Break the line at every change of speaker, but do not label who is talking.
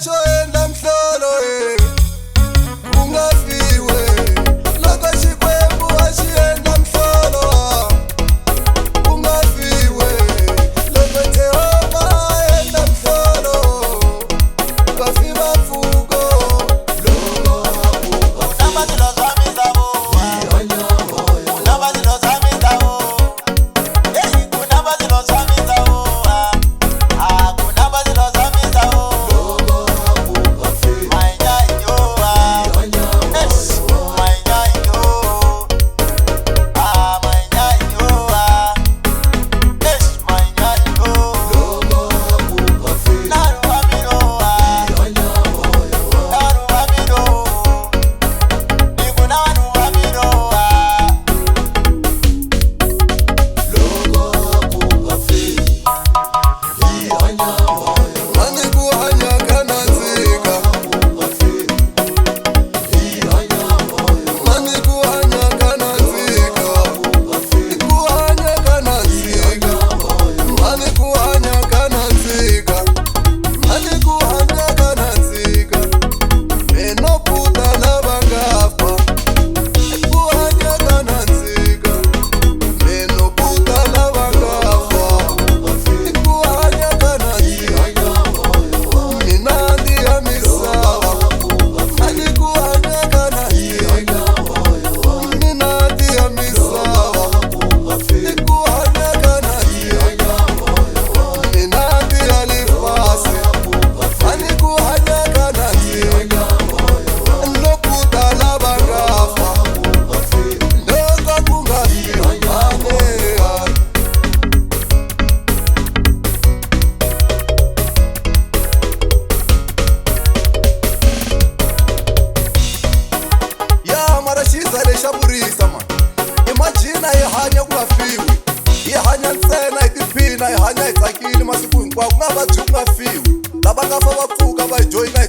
xo endla mihlolo ku nga fiwe loko Xikwembu a xi endla mihlolo ku nga fiwe loko Jehovha a endla mihlolo vafi va pfuka loko Mani ku hanya ka nandzika Mani ku hanya ka nandzika Ku hanya ka nandzika Mani ku hanya ka nandzika Mani ku hanya ka nandzika Meno puta lava nga fa Ku hanya ka nandzika Meno puta lava nga fa Ku hanya ka nandzika Mina ndi ya misava Mani ku hanya ka nandzika Mina ndi ya misava Ku hanya ka nandzika Mina ndi ya lifasi Mani ku hanya ka nandzika Loko tala va nga fa Loko ku nga fi mane. Ya mara xiza lexa vurisa mani imagine hi hanya ku nga fiwi hi hanya ntsena hi tiphina hi hanya hi tsakile masiku hinkwawo ku nga vabyi ku nga fiwi lava nga fa va pfuka va hi joyina.